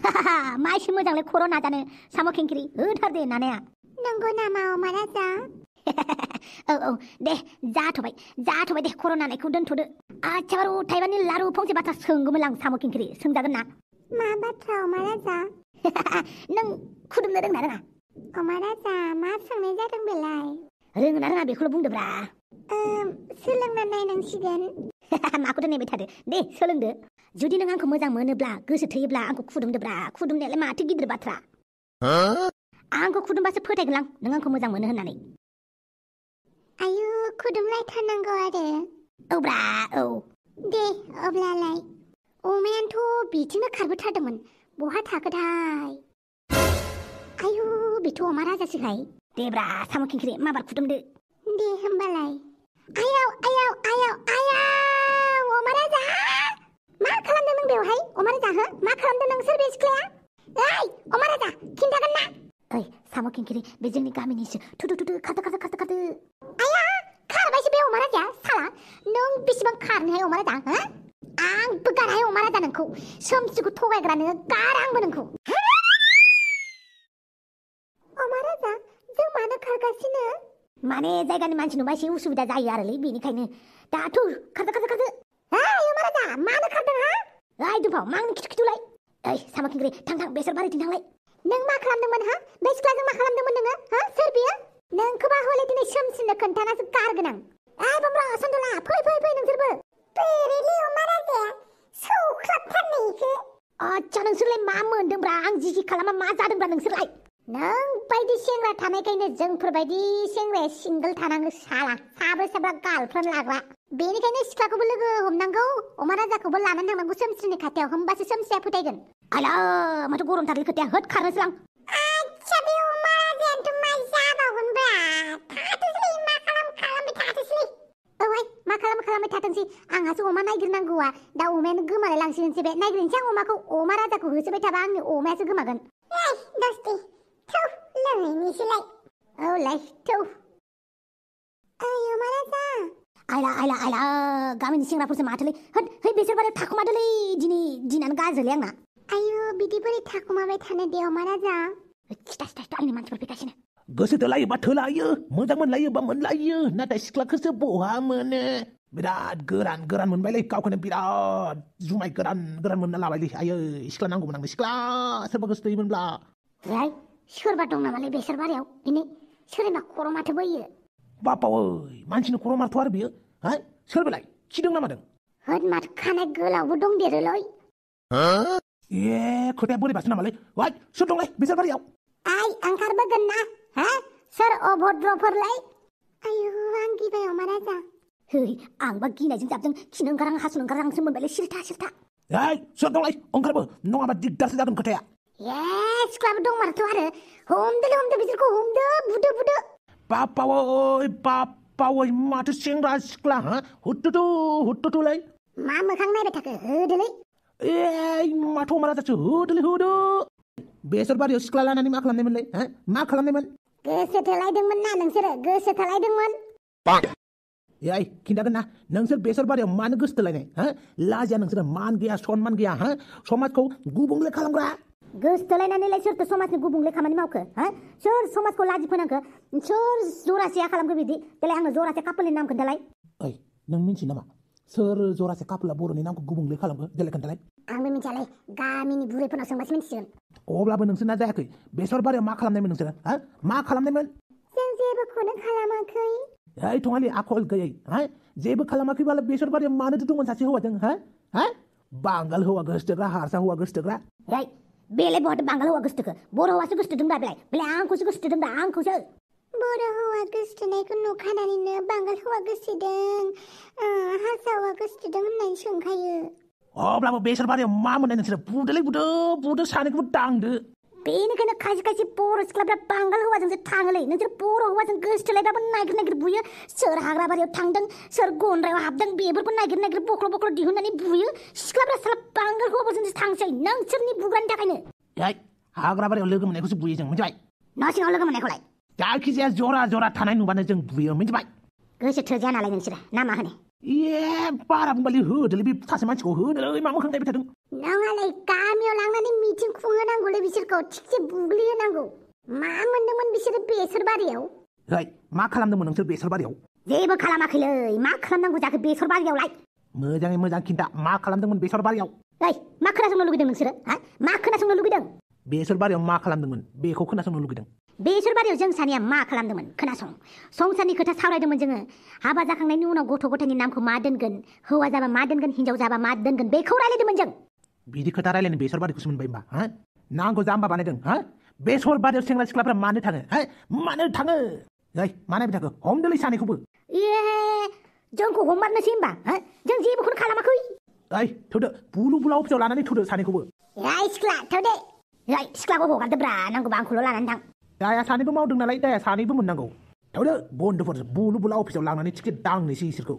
मा एसे मोजांलाय खर' नाजानो साम' खिंखिरि होथारदे नानाया नंगौ नामा अमा राजा औ दे जाथ'बाय दे खर' नानायखौ दोनथ'दो आच्छा बारु थाइबानि लारु फंसे बाथ्रा सोंगौमोन आं साम' खिंखिरि सोंजागोन ना मा बाथ्रा अमा राजा नों खुदुमनो रोंना रोङा अमा राजा मा सोंनाय जादों बेलाय रोङोना रोङा बेखौल' बुंदोब्रा सोलोंना नायनांसिगोन माखौथो नेबाय थादो दे सोलोंदो जुदि नों आंखौ मोजां मोनोब्ला गोसो थोयोब्ला आंखौ खुदुमदोब्रा खुदुमनायालाय माथो गिदिर बाथ्रा आंखौ खुदुमबासो फोथायगोन आं नों आंखौ मोजां मोनो होननानै आयु खुदुमलायथारनांगौ आरो औब्रा औ दे अब्लालाय अमायानोथ' बिथिंनो खारबोथारदोंमोन बहा थाखोथाय आयु बेथ' अमा राजासोहाय देब्रा साम' खिंखिरि माबार खुदुमदो दे होमबालाय आयाव अमा राजा मा खालामदों नों बेवहाय अमा राजा हो मा खालामदों नों सोर बे सिख्लाया ओइ अमा राजा खिन्थागोन ना ओइ साम' खिंखिरि बे जोंनि गामिनिसो थुदु खारदो आया खारबायसो बे अमा राजा साला नों बेसेबां खारनोहाय अमा राजा हो आंबो गाराहाय अमा राजा नोंखौ सोमसिखौ थगायग्रा नोङो गारा आंबो नोंखौ अमा राजा जों मानो खारगासिनो माने जायगानि मानसि नुबा एसे उसुबिदा जायो आरोलै बेनिखायनो दाथ' खारदो ओइ अमा राजा मानो खारदों हा ओइ दुफाव मा आंनि खिथुलाय ओइ साम' खिंखिरि थां बेसर बारिथिं थांलाय नों मा खालामदोंमोन हा बे सिख्लाजों मा खालामदोंमोन नोङो हा सोर बियो नोंखौबा हले दिनै सोमसिनो खोन्थानासो गारगोन आं ओइ बमब्रा सन्दला फै नोंसोरबो बेरेले अमा राजाया सौख्लाबथारनायखो आच्छा नोंसोरलाय मा मोनदोंब्रा आं जि खालामा मा जादोंब्रा नोंसोरलाय नों बायदि सेंग्रा थानायखायनो जोंफोरबायदि सेंग्राया सिंगोल थानांगौ साला साब्रै गार्लफ्रेन्ड लाग्रा बेनिखायनो सिख्लाखौबो लोगो हमनांगौ अमा राजाखौबो लानानै थांनांगौ सोमस्रिनि खाथियाव होमबासो सोमस्रिया फोथायगोन आला माथो गरमथारलै खोथाया होद खारनोसै आं आच्छा बे अमा राजायानोथ' मा जाबावगोनब्रा थाथोंसैलै मा खालामबाय थाथोंसैलै औहाय मा खालामबाय थाथोंसै आंहासो अमा नायगिरनांगौआ दा अमायानो गोमालाय लांसिगोनसै बे नायगिरनोसै आं अमाखौ अमा राजाखौ होसोबाय थाबा आंनि अमायासो गोमागोन दस्ति थौ लोंनायनिसोलाय औलाय थौ ओइ अमा राजा आइला गामिनि सेंग्राफोरसो माथोलै होद है बेसोर बारियाव थाखुमादोलै दिनानो गाज्रिलै आंना आयु बिदि बोरै थाखुमाबाय थानो दे अमा राजा सिथा आंनि मानसिफोर फैगासिनो गोसो थोलायोबा थोलायो मोजां मोनलायोबा मोनलायो नाथाय सिख्लाखौसो बहा मोनो बिराद गोरान मोनबायलै गावखौनो बिराद जुमाय गोरान मोनना लाबायलै आयै सिख्ला नांगौमोन आंनो सिख्ला सोरबा गोसो थोयोमोनब्ला सोरबा दं नामालै बेसोर बारियाव दिनै सोरबा खर' माथो बोयो बापावै मानसिनि खर' मारथ' आरो बियो हा सोर बेलाय खिदों ना मादों होद माथो खानाय गोलावबो दंदेरोलै ए खोथाया बोरैबासो नामालै वाइ सोर दंलाय बेसोर बारियाव आइ ओंखारबोगोन ना हा सोर अभद्रफोरलाय आयु आं गिबाय अमा राजा है आंबा गिनायजों जाबजों खिनो ओंखारां हासुनो ओंखारांसो मोनबायलै सिलथा ओइ सोर दंलाय ओंखारबो नङाबा दिगदारसो जागोन खोथाया सिख्लाबो दं मारथ' आरो हमदो बिसोरखौ हमदो बुदो बापावै माथो सेंग्रा सिख्ला हा हुट्टुटुलाय मा मोखां नायबाय थाखो होदोलै ए माथो अमा राजासो होदो बेसर बारियाव सिख्ला लानानै मा खालामनायमोनलाय हा मा खालामनायमोन गोसो थोलायदोंमोन ना नोंसोरो गोसो थोलायदोंमोन ओइ खिन्थागोन ना नोंसोर बेसर बारियाव मानो गोसो थोलायनाय हा लाजिया नोंसोर मान गैया सनमान गैया हा समाजखौ गुबुंले खालामग्रा गोसो थोलायनानैलाय सोरथो समाजनि गुबुंले खामानि मावखो हा सोर समाजखौ लाजि फोनांखो सोर जरासेया खालामखो बिदि देलाय आंनो जरासे कापोलनि नाम खोन्थालाय ओइ नों मिन्थियो नामा सोर जरासे कापोला बर'नि नामखौ गुबुंले खालामखो देलाय खोन्थालाय आंबो मिथियालै गामिनि बुरैफोरनाव सोंबासो मिन्थिसिगोन अब्लाबो नोंसोरना जायाखै बेसर बारियाव मा खालामनायमोन नोंसोरो हा मा खालामनायमोन जों जेबोखौनो खालामाखै ओइ थङालि आखल गैयै हा जेबो खालामाखैबालाय बेसर बारियाव मानो दंमोन सासे हौवाजों हा बांगाल हौवा गोसोथोग्रा हारसा हौवा गोसोथोग्रा बेलाय बहाथो बांगाल हौवा गोसोथोखो बर' हौवासो गोसोथोदोंब्रा बेलाय आंखौसो गोसोथोदोंब्रा आंखौसो बर' हौवा गोसोथोनायखौ नुखानानैनो बांगाल हौवा गोसोथोदों हारसा हौवा गोसोथोदों होननानै सोंखायो अब्लाबो बेसर बारियाव मा मोननाय नोंसोरो बुदो सानैखौबो दांदो बेनिखायनो खायसे बर' सिख्लाफ्रा बांगाल हौवाजोंसो थाङोलै नोंसोर बर' हौवाजों गोसोथोलायबाबो नागिर बुयो सोर हाग्रा बारियाव थांदों सोर गन्द्रायाव हाबदों बेफोरखौ नागिर बख्ल' दिहुननानै बुयो सिख्लाफ्रा साला बांगाल हौवाजोंसो थांसै नोंसोरनि बुग्रानि थाखायनो हाग्रा बारियाव लोगो मोननायखौसो बुयो जों मिथिबाय न' सिङाव लोगो मोननायखौलाय जायखिजाया जरा थानाय नुबानो जों बुयो मिथिबाय गोसो थोजाया नालाय नोंसोरो ना मा होनो बारा बुंबालि होदोलै बे सासे मानसिखौ होदोलै मा मोखां नायबाय थादों नङालै गामियाव लांनानै मिटिं खुंहोनांगौलै बिसोरखौ थिगसे बुग्लिहोनांगौ मा मोनदोंमोन बिसोरो बेसर बारियाव ओइ मा खालामदोंमोन नोंसोर बेसर बारियाव जेबो खालामाखैलै मा खालामनांगौ जाखो बेसर बारियावलाय मोजाङै मोजां खिन्था मा खालामदोंमोन बेसर बारियाव ओइ मा खोनासंनो लुगैदों नोंसोरो हा मा खोनासंनो लुगैदों बेसर बारियाव मा खालामदोंमोन बेखौ खोनासंनो लुगैदों बेसर बारियाव जों सानैया मा खालामदोंमोन खोनासं संसारनि खोथा सावरायदोंमोन जोङो हाबा जाखांनायनि उनाव गथ' गथायनि नामखौ मा दोनगोन हौवा जाबा मा दोनगोन हिनजाव जाबा मा दोनगोन बेखौ रायलायदोंमोन जों बिदि खोथा रायलायनो बेसर बारिखौसो मोनबाय होमबा हा नांगौ जाम्बा बानायदों हा बेसर बारियाव सेंग्रा सिख्लाफ्रा मानो थाङो हा मानो थाङो ओइ मा नायबाय थाखो हमदोलै सानैखौबो जोंखौ हमारनोसै होमबा हा जों जेबोखौनो खालामाखै ओइ थौदो बुलु बुला अफिसाव लानानै थौदो सानैखौबो सिख्ला थौदे सिख्लाखौ हगारदोब्रा नांगौबा आंखौल' लानानै थां दाया सानैबो मावदों नालाय दाया सानैबो मोननांगौ थौदो बन्दफोर बुलु बुला अफिसाव लांनानै टिकेट दांनोसै इसोरखौ